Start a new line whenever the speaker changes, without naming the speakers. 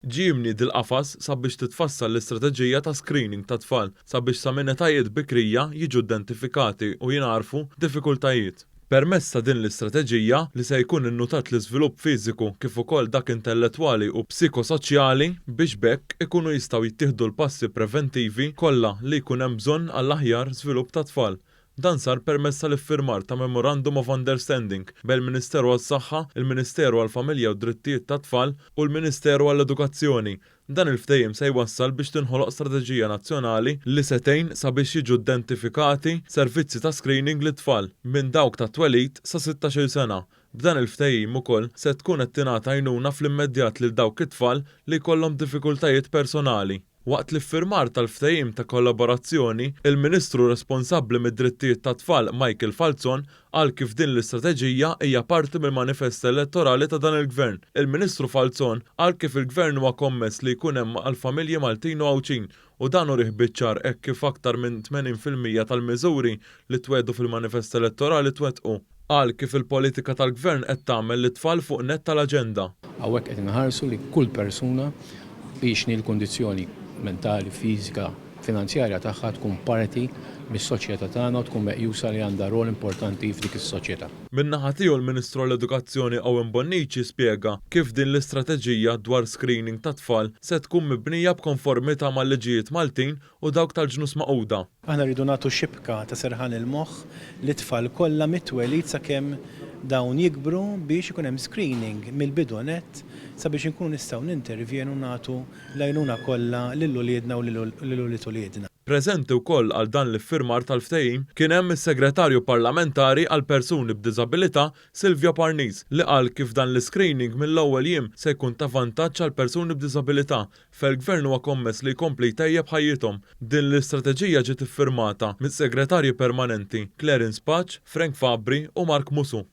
Ġie mniedi l-qafas sabiex titfassal l-istrateġija ta' screening tat-tfal sabiex sa minn etajiet bikrija jiġu identifikati u jingħarfu diffikultajiet. Permezz ta' din l-istrateġija, li se jkun innutat l-iżvilupp fiżiku kif ukoll dak intellettwali u psikosoċjali biex b'hekk ikunu jistgħu jittieħdu l-passi preventivi kollha li jkun hemm bżonn għall-aħjar żvilupp tat-tfal. Dan sar permezz tal-iffirmar ta' Memorandum of Understanding bejn il-Ministeru għas-Saħħa, il-Ministeru għall-Familja u d-Drittijiet tat-Tfal u l-Ministeru għall-Edukazzjoni. Dan il-ftehim se jwassal biex tinħoloq strateġija nazzjonali li se tgħin sabiex jiġu ddentifikati servizzi ta' screening lit-tfal minn dawk tat-twelid sa 16-il sena. B'dan il-ftehim ukoll se tkun qed tingħata għajnuna fl-immedjat lil dawk it-tfal li jkollhom diffikultajiet personali. Waqt l-iffirmar tal-ftehim ta' kollaborazzjoni, il-Ministru responsabbli mid-Drittijiet tat-Tfal Michael Falzon qal kif din l-istrateġija hija parti mill-manifest elettorali ta' dan il-Gvern. Il-Ministru Falzon qal kif il-Gvern huwa kommess li jkun hemm għall-familji Maltin u Għawdxin u dan urih biċ-ċar hekk kif aktar minn 80% tal-miżuri li twiegħdu fil-manifest elettorali twettqu. Qal kif il-politika tal-Gvern qed tagħmel lit-tfal fuq nett tal-aġenda.
Hawnhekk qed inħarsu li kull persuna, hi x'inhi l-kundizzjoni mentali, fiżika, finanzjarja tagħha tkun parti mis-soċjetà tagħna u tkun meqjusa li għandha rol importanti f'dik is-soċjetà.
Min-naħa tiegħu l-Ministru għall-Edukazzjoni Owen Bonnici spjega kif din l-istrateġija dwar screening tat-tfal se tkun mibnija b'konformità mal-liġijiet Maltin u dawk tal-Ġnus Magħquda.
Aħna rridu nagħtu xibka ta' serħan il-moħħ lit-tfal kollha mit-twelid sakemm dawn jikbru biex ikun hemm screening mill-bidu nett sabiex inkunu nistgħu nintervjenu u nagħtu l-għajnuna kollha lil uliedna u lil ulied uliedna.
Preżenti wkoll għal dan l-iffirmar tal-ftehim kien hemm is-Segretarju Parlamentari għall-Persuni b'Diżabilità Silvio Parnis li qal kif dan l-iscreening mill-ewwel jiem se jkun ta' vantaġġ għall-persuni b'diżabilità fejn il-Gvern huwa kommess li jkompli jtejjeb ħajjithom. Din l-istrateġija ġiet iffirmata mis-Segretarji Permanenti Clarence Pace, Frank Fabri u Mark Musu.